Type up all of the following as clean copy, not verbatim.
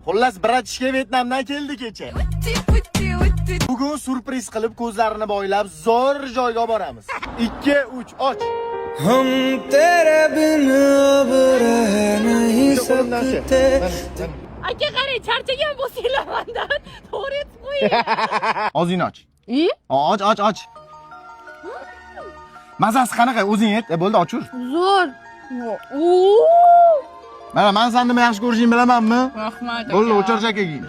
Xullas, братишка Vyetnamdan keldi kecha. Bugun syurpriz qilib ko'zlarini boylab zo'r joyga boramiz. 2 3 och. हम तेरे बिन अब रह नहीं Qo'limdan usha. सकते. Mana, mana. Aka, qarang, charchagan bo'lsanglar mandan to'g'ri aytib qo'ying. Og'zingni och. I? Och, och, och. Mazasi qanaqa? O'zing ayt. E, bo'ldi, ochur. Zo'r. Oo. Mana men seni nima yaxshi ko'rishingni bilamanmi? Rahmat. Bo'ldi, o'chir chakaging.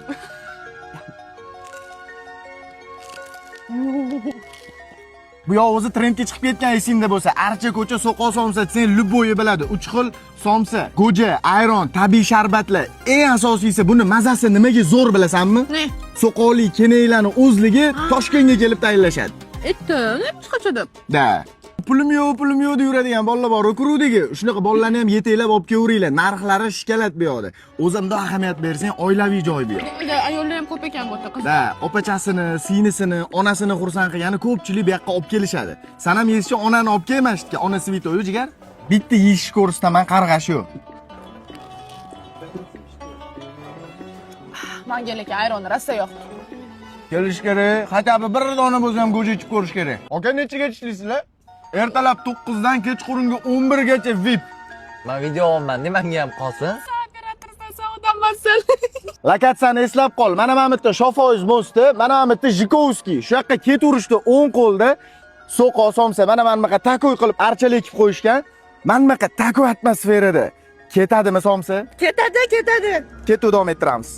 Bu yoq o'zi trendga chiqib ketgan, esingda bo'lsa. Archa ko'cha so'qoq somsa desang, любойi biladi. 3 xil somsa, go'ja, ayron, tabiiy sharbatlar. Eng asosiysi, buni mazasi nimaga zo'r bilasanmi? Ne? So'qoqlik kenaklarni o'zligi Toshkentga kelib tayinlashadi. Aytdim, chiqacha deb. Da. Pulim yo'q, pulim yo'q deb yuradigan bolalar bor, okrugdagi. Shunaqa bolalarni ham yetaklab olib kelaveringlar. Narxlari shikalat bu yoqda. O'zi bundoq ahamiyat bersang, oilaviy joy bu yoq. Uyda ayollar ham ko'p ekan bu yerda, qiz. Da, opachasini, singlisini, onasini xursand qilgani ko'pchilik bu yoqqa olib kelishadi. San ham yeyishga onani olib kelmashdi. Ona svitoy jigar. Bitta yeyish ko'rsataman, qarg'ash yo'q. Manga lekin ayron rosa yoqdi. Kelish kerak, хотя бы bir dona bo'lsa ham go'ja ichib ko'rish kerak. Aka, nechaga tishlaysizlar? Ertalab 9 dan kechqurungi 11 gacha VIP. Man video olman, nimanga ham qolsin? Operatorsan, sen odammassan. Lokatsiyani eslab qol. Mana bu yerda Shofoiz mosti, mana bu yerda Jikovskiy. Shu yoqqa ketaverishda o'ng qo'lda so'qoq somsa, mana bunaqa takoy qilib archali ekib qo'yishgan. Mana bunaqa takoy atmosferada ketadimi somsa? Ketadi, ketadi. Ketuv davom ettiramiz.